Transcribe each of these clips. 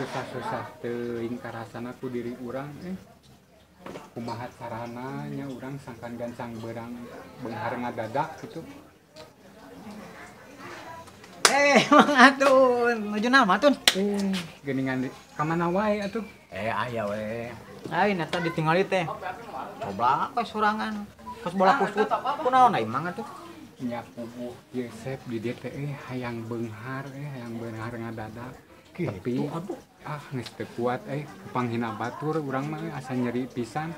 Susah-susah teuing karasana ku diri urang kumaha carana nya urang sangkan gancang beurang beunghar ngadadak kitu. Mang Atun, nuju nama Tun? Geuningan ka mana wae atuh? Aya we. Aing eta ditinggali teh. Coba we sorangan. Kos bola kusut. Kunaon ai Mang atuh? Nya puguh Yosep di dieu teh hayang beunghar hayang beunghar ngadadak. Tapi geus teu kuat panghina batur urang mah asa nyeri pisan.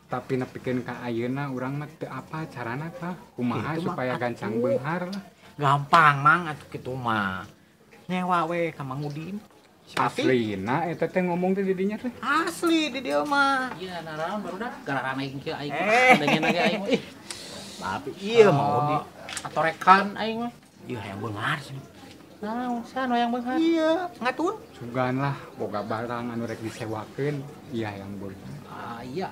Tapi nepikeun ka ayeuna urang mah teu apa carana tah kumaha supaya gancang beunghar lah. Gampang Mang atuh kitu mah. Nyewa we ka Mang Udin. Aslina eta teh ngomong teh di dinya teh. Asli di dieu mah. Iya naraon barudak gararana kieu aing. Dengen lagi aing. Ih. Tapi ieu Mang Udin atorekan aing mah. Ieu hayang beunghar sih. Naon saha nu hayang beunghar? Iya, ngatun. Sugan lah boga barang anu rek disewakeun, ieu hayang beunghar. Ah iya.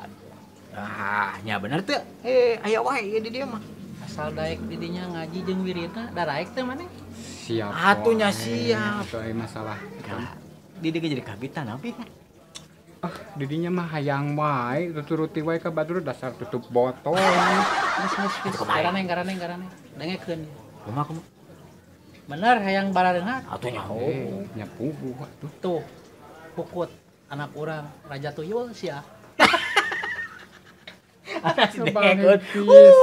Ah, nya bener teu. Aya wae ieu di dieu mah. Asal daek di dinya ngaji jeung wiridna, daraek teh maneh. Siap. Atuh nya siap. Atuh aya masalah. Di dieu jadi kabitan abi. Ah, di dinya mah hayang wae tuturuti wae ka batur dasar tutup botol. Geus garaneng. Dengekeun. Kumaha kumaha? Bener hayang barareunghar. Atuh nyaho. Nya puguh atuh. Tuh. Pukut anak urang Raja Tuyul sia. Dengekeun.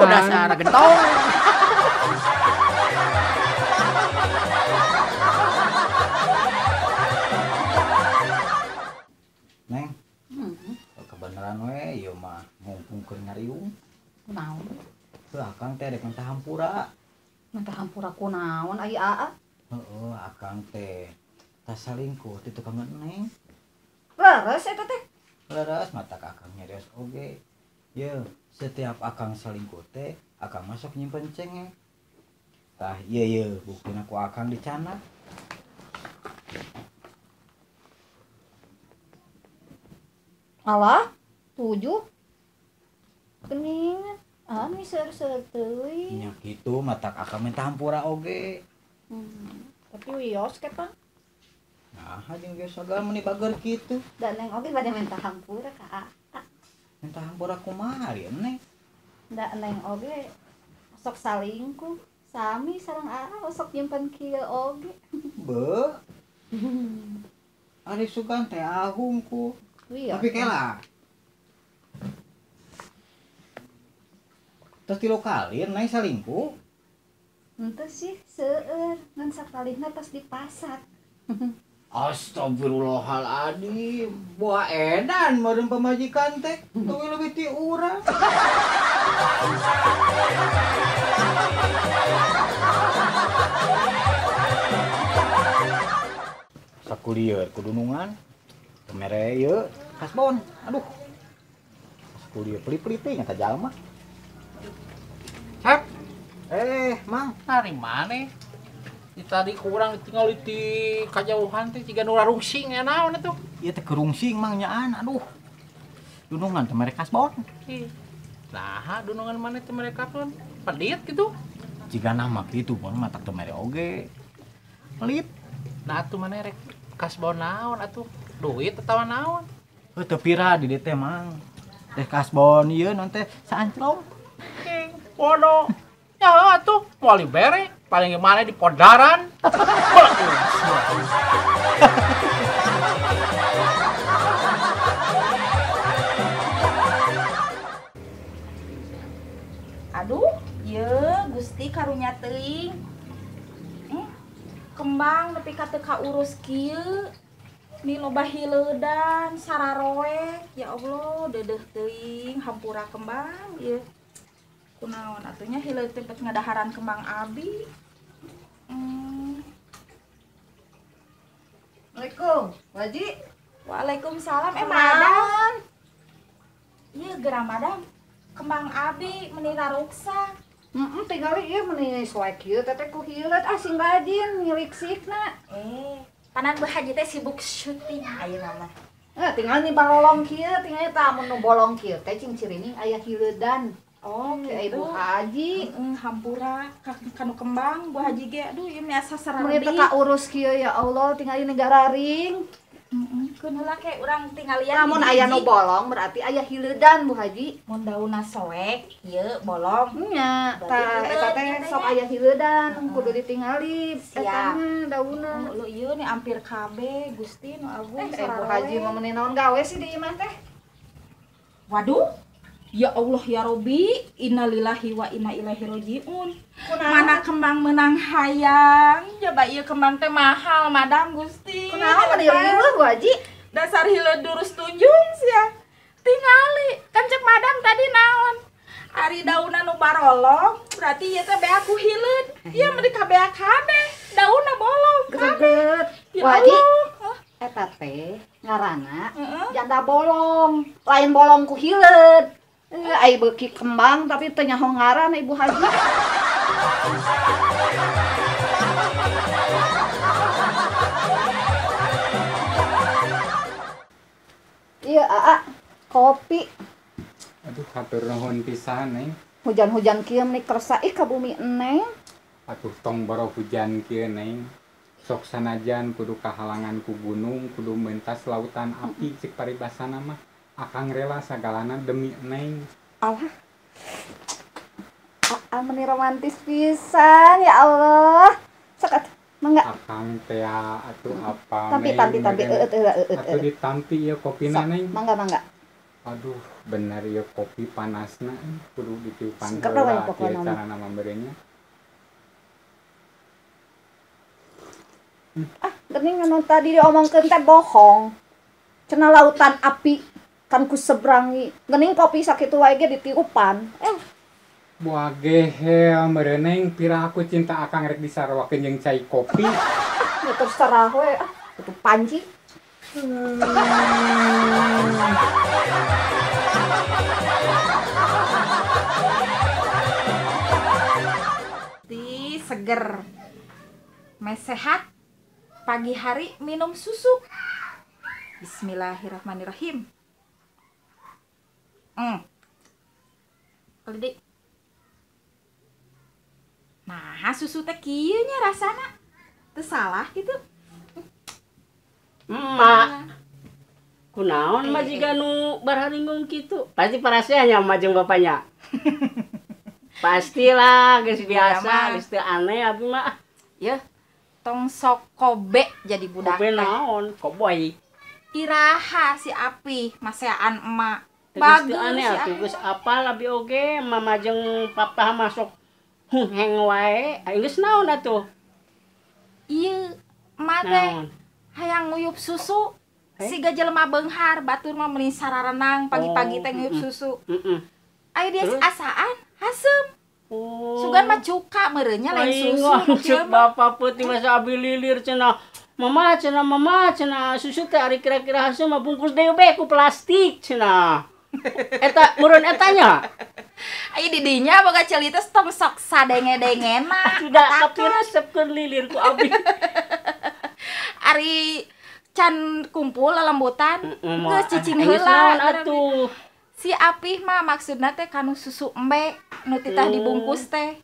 Dasar gentong. Neng. Kebenaran we ieu mah mumpung keur ngariung. Kunaon? Heuh akang teh rek minta hampura. Minta hampura kunaon ai aa? Heeh, akang teh tas salingkuh ti tukang neng. Leres eta teh? Leres mata ka akang nyarios oge. Ye, setiap akang salingkuh teh akang masuk nyimpen cengek. Tah ieu ye buktina ku akang dicanak. Alah, 7. Geningan. Ah, mi seur-seur teuing. Nya kitu matak akang minta hampura oge. Tapi wios ke Tang. Nah, jeung geus sagala meuni bager kitu. Da neng oge bade minta hampura ka aa. Minta hampura kumaha ieu neng? Da neng oge sok salingkuh. Sami sareng aa sok nyimpen kieu oge. Be. Ari sugan teh ahung ku. Wios. Tapi kela. Terus 3 kali neng salingkuh. Henteu sih seueur ngan sakalihna tos dipasak. Astagfirullahaladzim. Buah edan meureun pamajikan teh teuing leuwih ti urang. Sakulieur kudunungan. Mere ieu kasbon. Aduh. Sakulieur peli-peli teh nya ka jalma. Sep. Mang, ari maneh? Di tadi kurang ditinggal di kajauhan teh jiga nu rarungsing ya naon atuh. Ieu teh kerungsing Mang nyaan, aduh. Dunungan teh mere kasbon. Nah, dunungan maneh teh mere kasbon? Pedit gitu. Jiga nama kitu pon matak teh mere oge. Pelit. Nah atuh maneh rek kasbon naon atuh? Duit atawa naon? Heuh teu pira di dieu teh Mang. Teh kasbon ieu non teh saanclong. Bodoh. Ya atuh moal dibere, paling gimana di podaran. Aduh, ye Gusti karunya teuing. Kembang nepi ka teu kaurus kieu. Ni loba hileudan sararoek. Ya Allah, deudeuh teuing hampura kembang ieu. Kunaon atunya hileud teh bet ngadaharan kembang abi. Assalamualaikum, Waji. Waalaikumsalam. Madam. Ieu geura madam. Kembang abi meuni raruksak. Tingali ieu meuni soek ieu teh ku hileud ah sing rajin ngiliksikna. Panan Bu Haji teh sibuk syuting ayeuna mah. Tinggal nih balolong kieu, tinggal tah mun nu bolong kieu teh cing cirining aya hileudan. Oh, gitu. Bu Haji, hampura kanu kembang Bu Haji ge aduh ieu asa Mun sararedi. teu kaurus kieu ya Allah, tinggal negara ring. Keun heula ke urang tinggalian. Lamun aya nu bolong berarti aya hileudan Bu Haji. Mun daunna soek ieu bolong. Nya, tah eta teh sok aya hileudan kudu ditingali eta mah daunna. Lu ieu nih hampir kabeh Gusti nu agung Bu Haji mah meuni naon gawe sih di imah teh. Waduh. Ya Allah ya Robi, innalillahi wa inna ilaihi rojiun. Mana kembang menang hayang, coba ieu kembang teh mahal madam Gusti. Kunaon meni riweuh Bu Haji? Dasar hileud durus tunjung sia. Tingali, kan cek madam tadi naon? Ari daunna nu barolong, berarti ieu teh beak ku hileud. Ieu mah dikabeak kabeh, daunna bolong kabeh. Bu Haji, eta teh ngaranna janda bolong, lain bolong ku hileud. Ai beuki kembang tapi teu nyaho ngaran Ibu Haji. Iya, Aa, kopi. Aduh, hatur nuhun pisan, Neng. Hujan-hujan kieu meni kersa ih ka bumi Neng. Atuh tong boro hujan kieu, Neng. Sok sanajan kudu kahalangan ku gunung, kudu mentas lautan api cek paribasana mah. Akang rela sagalana demi Neng. Allah. Aa meni romantis pisan ya Allah. Sok atuh, mangga. Akang teh atuh apa Tampi tampi tampi eueut eueut. Atuh ditampi ieu kopina Neng. Mangga mangga. Aduh, bener ieu kopi panasna kudu ditiupan heula kieu carana mamberenya. Ah, geuning anu tadi diomongkeun teh bohong. Cenah lautan api kan ku seberangi. Geuning kopi sakitu wae ge ditiupan. Buah gehel meureuneng pira aku cinta akang rek disarwakeun jeung cai kopi. Ya terserah we ah, tutup panci. Di seger. Meh sehat. Pagi hari minum susu. Bismillahirrahmanirrahim. Keledik. Nah, susu teh kieu nya rasana. Teu salah gitu. Emak. Kunaon mah jiga nu barharingung kitu? Pasti parasea nya emak jeung bapaknya. Pastilah geus biasa, geus teu aneh abi mah. Yeuh, tong sok kobe jadi budak. Kobe naon? Koboy. Iraha si Api maseaan emak. Bagus aneh atuh geus apal abi oge mama jeung papa masuk heng wae. Geus naon atuh? Ieu emak teh hayang nguyup susu. Siga jelema beunghar batur mah meuni sararenang pagi-pagi teh nguyup susu. Aya dia asaan haseum. Sugan mah cuka meureunnya lain susu. Cek bapak peuting masa abi lilir cenah. Mama cenah susu teh ari kira-kira haseum mah bungkus deui bae ku plastik cenah. Eta meureun etanya. Ai di dinya boga ceuli teh tong sok sadenge-dengena. Sudah kapiresepkeun lilir ku abi. Ari can kumpul lelembutan geus cicing heula atuh. Si Apih mah maksudna teh kanu susu embe nu titah dibungkus teh.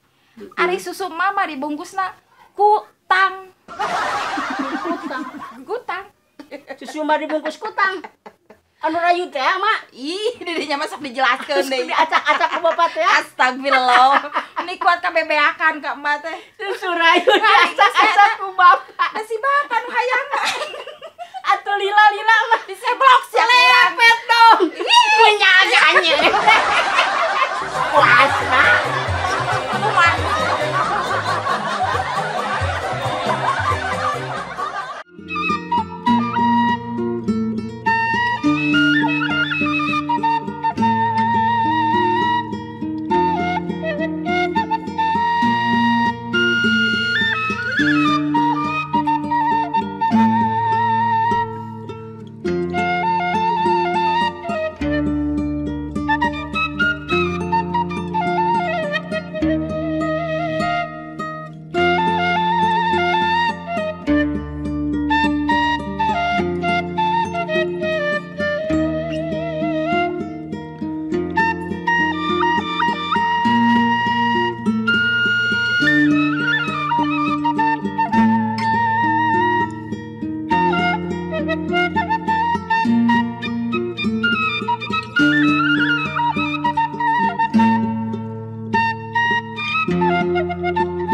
Ari susu mama dibungkusna ku tang. Kutang. Kutang. Susu mah dibungkus kutang. Anu rayu teh mak. Ih, didinya mah sok dijelaskeun deui. Diacak-acak ku bapak teh. Astagfirullah. Ini kuat kabebeakan ka emak teh. Susu rayu diacak-acak ku bapak. Da si bapak nu hayang. Atuh lila-lila mah diseblok sia lepet dong. Punya-nya. Puas mah. Thank you.